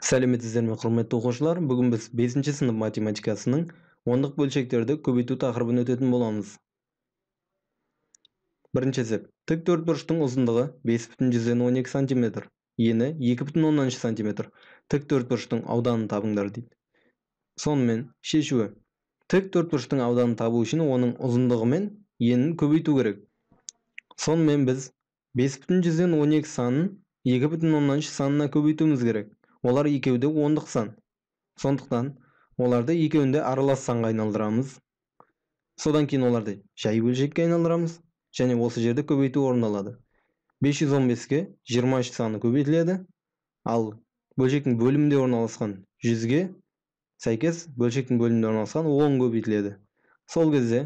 Сәлеметсіздер ме, құрметті оқушылар? Бүгін біз 5-ші сынып математикасының ондық бөлшектерді көбейту тақырыбын өтетін боламыз. Бірінші есеп. Тік төртбұрыштың ұзындығы 5,12 см, ені 2,3 см. Тік төртбұрыштың ауданын табыңдар дейді. Сонымен шешуі. Тік төртбұрыштың ауданын табу үшін оның ұзындығы мен енін көбейту керек. Сонымен біз 5,12 санын 2,3 санына көбейтуіміз керек. Олар екеуі де ондық сан. Сондықтан оларды екеуін де аралас санға айналдырамыз. Содан кейін оларды жай бөлшекке айналдырамыз және осы жерде көбейту орындалады. 515-ке 23 саны көбейтіледі. Ал бөлшектің бөлімінде орналасқан 100-ге сәйкес бөлшектің бөлімінде орналасқан 10 көбейтіледі. Сол кезде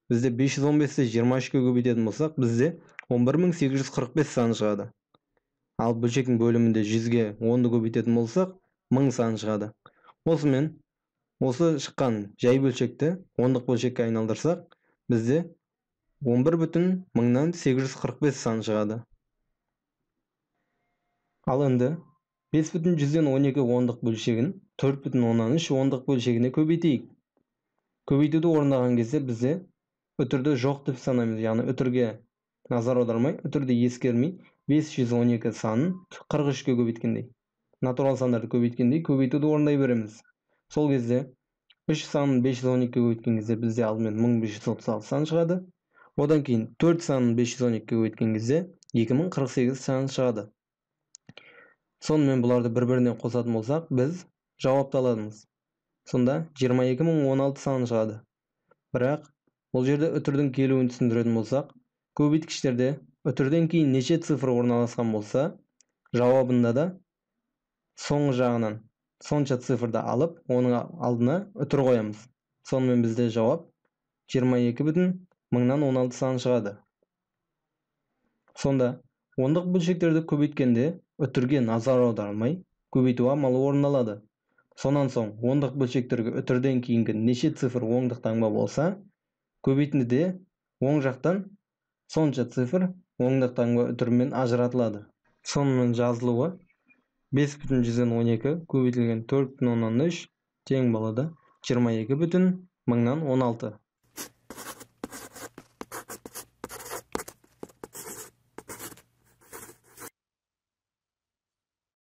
бізде 515-ті 23-ке көбейтетін болсақ, бізде 11845 саны шығады. Ал бөлшектің бөлімінде 100-ге 10-ды көбейтетін болсақ, 1000 саны шығады. Осымен осы шыққан жай бөлшекті ондық бөлшекке айналдырсақ, бізде 11,845 саны шығады. Ал енді 5,12 ондық бөлшегін 4,3 ондық бөлшегіне көбейтейік. Көбейтуді орындаған кезде бізде үтірді жоқ деп санаймыз, яғни үтірге назар аудармай, үтірді ескермей 512 санын 43-ке көбейткендей, натурал сандарды көбейткендей көбейтуді орындай береміз. Сол кезде 3 санын 512-ке көбейткен кезде бізде алдымен 1536 сан шығады. Одан кейін 4 санын 512-ке көбейткен кезде 2048 сан шығады. Сонымен бұларды бір-біріне қосатын болсақ, біз жауапты аламыз. Сонда 22016 сан шығады. Бірақ бұл жерде үтірдің келуін түсіндіретін болсақ, көбейткіштерде үтірден кейін неше цифр орналасқан болса, жауабында да соңғы жағынан сонша цифрды алып, оның алдына үтір қоямыз. Сонымен бізде жауап 22,016 сан шығады. Сонда ондық бөлшектерді көбейткенде үтірге назар аудармай көбейту амалы орындалады. Сонан соң ондық бөлшектерге үтірден кейінгі неше цифр оңдық таңба болса, көбейтіндіде оң жақтан сонша цифр оңдық таңба үтірмен ажыратылады. Сонымен жазылуы 5,12 көбейтілген 4,3 тең болады 22,016.